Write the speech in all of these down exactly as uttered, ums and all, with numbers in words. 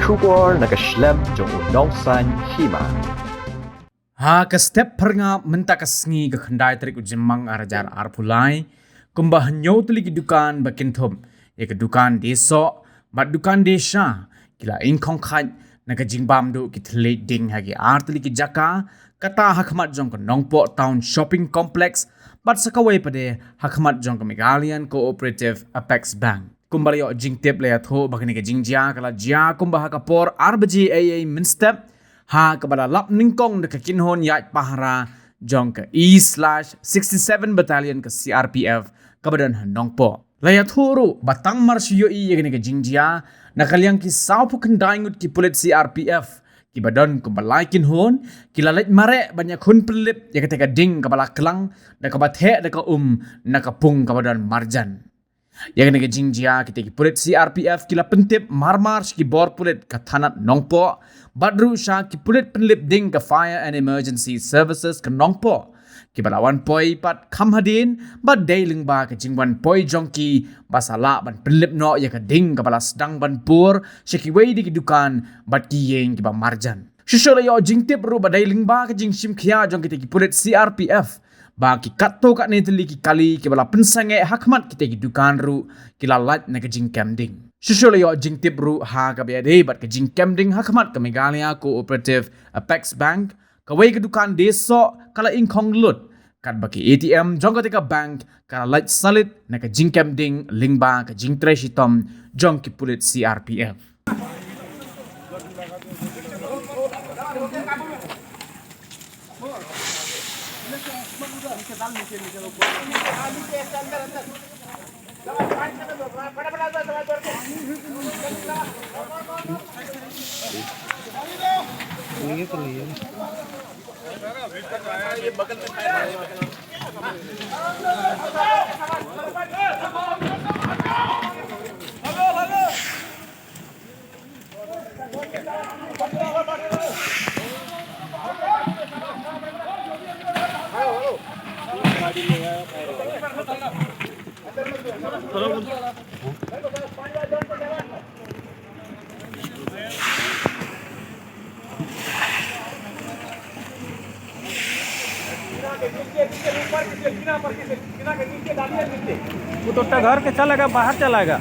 Khubor na ka shlem jong u Nongsaiñ Hima. Ha ka step pyrngap mynta ka sngi ka khyndai tarik u Jymmang ar hajar arphew lai, kumba hynñiew tylli ki dukan ba kynthup ïa ka dukan Dei Soh bad dukan Dei Sha ki la ingkhong khait na ka jingbam duh ki thylliej ding ha ki ar tylli ki jaka, kata ha khmat jong ka Nongpoh Town Shopping Complex bad sa kawei pat de ha khmat jong ka Meghalayan Cooperative Apex Bank. Kumba la ïoh jingtip, la ïathuh ba kane ka jingjia ka la jia kumba ha ka por ar baje eiei mynstep, ha kaba la lap nyngkong da ka kynhun ïaid pahara jong ka E slash sixty-seven Battalion ka C R P F kaba don ha Nongpoh. La ïathuh ruh ba tang mar shu ïohi ïa kane ka jingjia, na ka liang ki sawphew khyndai ngut ki pulit C R P F kiba don kumba lai kynhun ki la leit mareh ban ïakhun pynlip ïa kata ka ding kaba la klang da kaba theh da ka um na ka pung kaba don marjan. Ïa kane ka jingjia kita ki pulit C R P F ki la pyntip marmar sha ki bor pulit ka thanat Nongpoh bad ruh sha ki pulit pynlip ding ka Fire and Emergency Services ka Nongpoh, kiba la wan poi pat kham hadien bad dei lyngba ka jingwan poi jong ki ba sa lah ban pynlip noh ïa ka ding kaba la sdang ban pur sha kiwei de ki dukan bad ki ïing kiba marjan. Shuh shuh la ïoh jingtip ruh ba dei lyngba ka jingshim khia jong kita ki pulit C R P F ba ki katto katne tylli ki kali kiba la pynsangeh ha khmat kita ki dukan ruh ki la lait na ka jingkem ding. Shuh shuh la ïoh jingtip ruh ha kaba ïadei bad ka jingkem ding ha khmat ka Meghalaya Cooperative Apex Bank, kawei ka dukan Dei Soh ka la ingkhong lut, katba ka A T M jong kata ka bank ka la lait salit na ka jingkem ding lyngba ka jingtrei shitom jong ki pulit C R P F. वो तो घर के चलेगा, बाहर चलाएगा।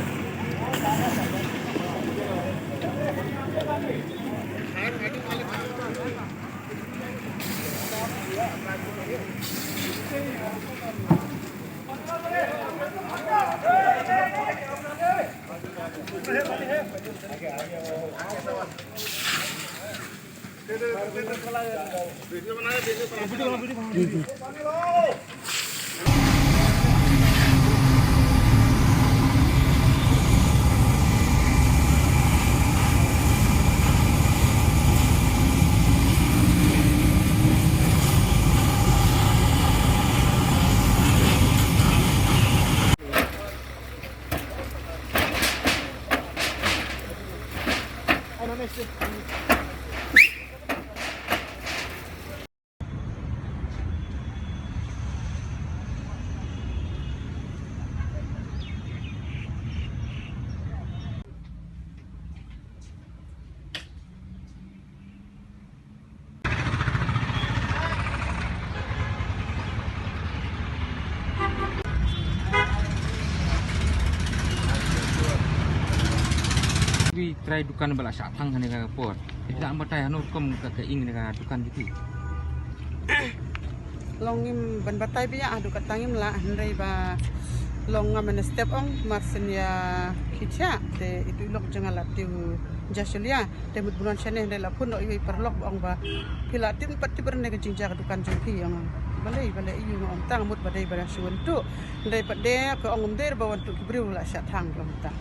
Wi trai dukan ba la shah thang hane ka por. Ita am batai hanu kum ka ka ing ne ka dukan gitu. Long ngim ban batai biya adu ka tangim la hynrei ba long ngam ne step ong mar syn ïa khicha te itu lok jong nga la tiu Jasulia. Te mut buan shane hynrei la phun noh iwei paralok ba ong ba phi la tip pat tip ne ka jingjia ka dukan jong phi ong. Balei balei iu nga ong tang mut ba dei ba la shu wan tu. Hynrei pat de ka ong um dei ba wan tu ki briew la shah thang ka ong ta.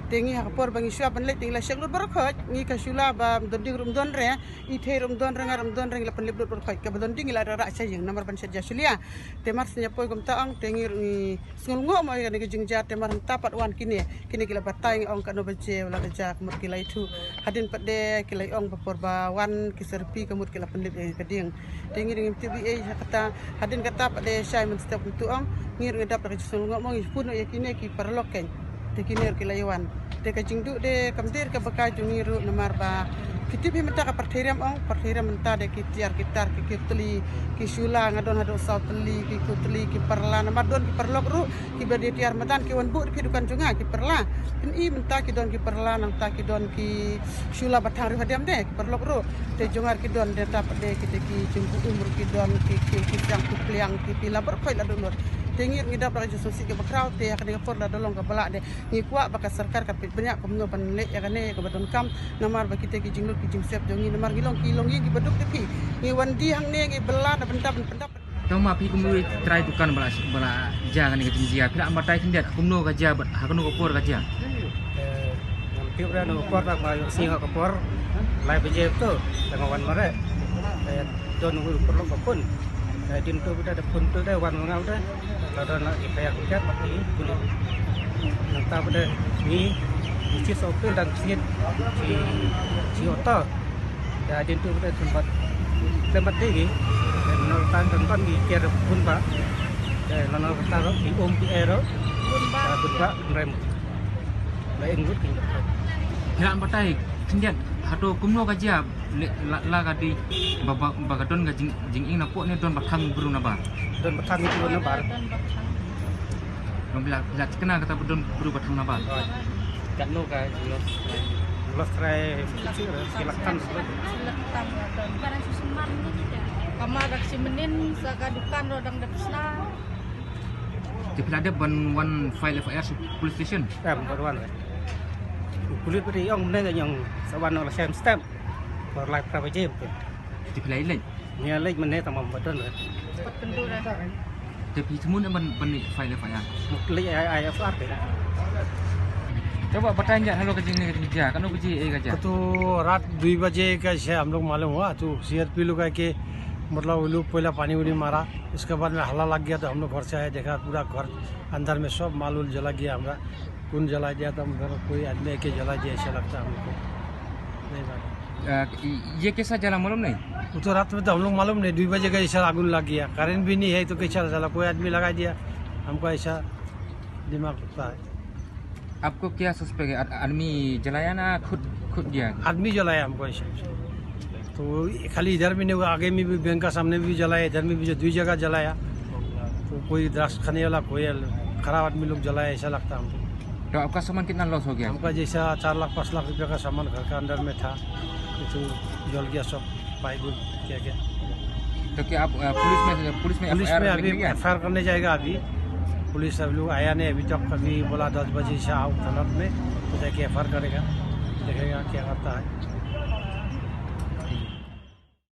Te ngi ha ka por ba ngi shu ap ban leit te ngi la shek lut baroh khoit ngi ka shu la ba don ding ruh ym don re. I thei ruh ym don re ngat ruh ym don re ngi la pynlip lut baroh khoit kaba don ding ngi la rah rah sha ïing namar ban shet Jasulia. Te mar syn ïa poi kumta ong te ngi ruh ngi Sngewlyngngoh mo ïa kane ka jingjia te mar hangta pat wan kine, kine ki la batai ngi ong katno baje u la ka jia ka mut ki la ithuh. Hadien pat de ki la i ong ba por ba wan ki serpi ka mut ki la pynlip ïa ka ding. Te ngi dang ngim tip ei ei ha kata, hadien kata pat de shai mynstep kumtu ong, ngi ruh ngi dap da ka jingsngewnguh mo ngi phone ïa kine ki paralok kein. Te ki nir ki la ïa wan. Te ka jingduh de kam dei ka baka jong ngi ruh namar ba ki tip hi mynta ka pyrthei riam ong, pyrthei riam mynta de ki tiar ki tar ki, ki tylli ki shula nga don haduh saw tylli ki khuh tylli ki pyrla namar don ki pyrlok ruh ki ba dei tiar madan ki wan buh da phi dukan jong nga ki pyrla. Phin i mynta ki don ki pyrla nangta ki don ki shula ba thang ruh hadem de ki pyrlok ruh. Te jong ngar ki don de tap de ki te ki jingbuh um ruh ki don ki ki ki siang ki pliang ki pila bar khoi la don ruh. Te ngi ngi dap da ka jingsngewsih ki ba khraw te ha kane ka por la da long ka ba lah de. Ngi kwah ba ka sorkar ka peit bniah kumno ban leh ïa kane kaba donkam namar ba kita ki jinglut ki jingsep jong ngi namar ngi long ki long ïing kiba duk da phi. Ngi wan die hangne ngi bylla na bynta ban pyndap. Tang ma phi kumno trai dukan ba la ba la jia kane ka jingjia phi lah batai khyndiat kumno ka jia bad ha kano ka por ka jia. Eh, ngam tip re na ka por da ma ïoh sngi ha ka por lai baje to da nga wan mare. Eh, don u pyrlok ba pun. Eh, din to da da pun to da wan ngal da. Ka don la ki payar ka kat bak ki pulit. Nangta ba da ngi ngi chi sopil dang sngit chi chi oto. Da din tu ba da tempat tempat dei ngi. Nol tan tan tan ngi kiar pun ba. Da nol nol tan ki um ki ero. Pun ba. Da pun ba rem. Da ingut ki. Ngan batai khyndiat hato kumno ka jia. Le la la ka dei ba ba ba ka don ka jing jingïeng na pok ne don ba thang bru na bar. Don ba thang bru na bar. Don ba thang. Long phi la phi la thikna kata ba don bru ba thang na bar. Katno ka jinglos. Los trai. Silak tam. Silak tam la don. Barang susuman ni kita. Kama dak si menin sa ka dukan ro dang dak sna. Te phi la dep ban wan file F I R sha police station. Em ban wan. Police ba dei ong ne ka nyong sa wan la sem step. Por lai pra baje. Te phi la leit. Nia leit mynne tang mam badon re. Pat kendu re. Te phi thmu ne ban ban leit file F I R. Leit ai ai F I R ke. Coba batai ïa halor ka jingïeng ka jingjia, kano ka jingïeng ka jia. तो रात दो बजे का से हम लोग मालूम हुआ, तो सीआरपी लोग आके, मतलब, वो लोग पहला पानी उनी मारा, उसके बाद में हल्ला लग गया, तो हम लोग घर से आए, देखा पूरा घर अंदर में सब माल उल जला गया हमारा। कौन जला दिया था, मतलब, कोई आदमी आके जला दिया, ऐसा लगता है हमको। नहीं मालूम। अ, ये कैसा जला मालूम नहीं? वो तो रात में तो हम लोग मालूम नहीं, दो बजे का ऐसा आगुन लग गया, करंट भी नहीं है तो कैसा जला, कोई आदमी लगा दिया, हमको ऐसा दिमाग लगता है। आपको क्या सस्पेक्ट है? आद-, आदमी जलाया ना खुद, खुद गया? आदमी जलाया हमको ऐसा। तो खाली इधर भी नहीं हुआ, आगे में भी बैंक का सामने भी जलाया, इधर में भी जो दो जगह जलाया। तो कोई ड्रग्स खाने वाला, कोई खराब आदमी लोग जलाया, ऐसा लगता है हमको। तो आपका सामान कितना लॉस हो गया? हमका जैसा चार लाख पाँच लाख रुपया का सामान घर का अंदर में था, तो जल गया सब, पाइप उइप क्या क्या। तो क्या आप, अ, पुलिस में, पुलिस में पुलिस में एफआईआर अभी लिख लिया? एफआईआर करने जाएगा अभी। पुलिस अभी लोग आया नहीं अभी तक, अभी बोला दस बजे से आओ थाना में, तो जाके एफआईआर करेगा, देखेगा क्या करता है।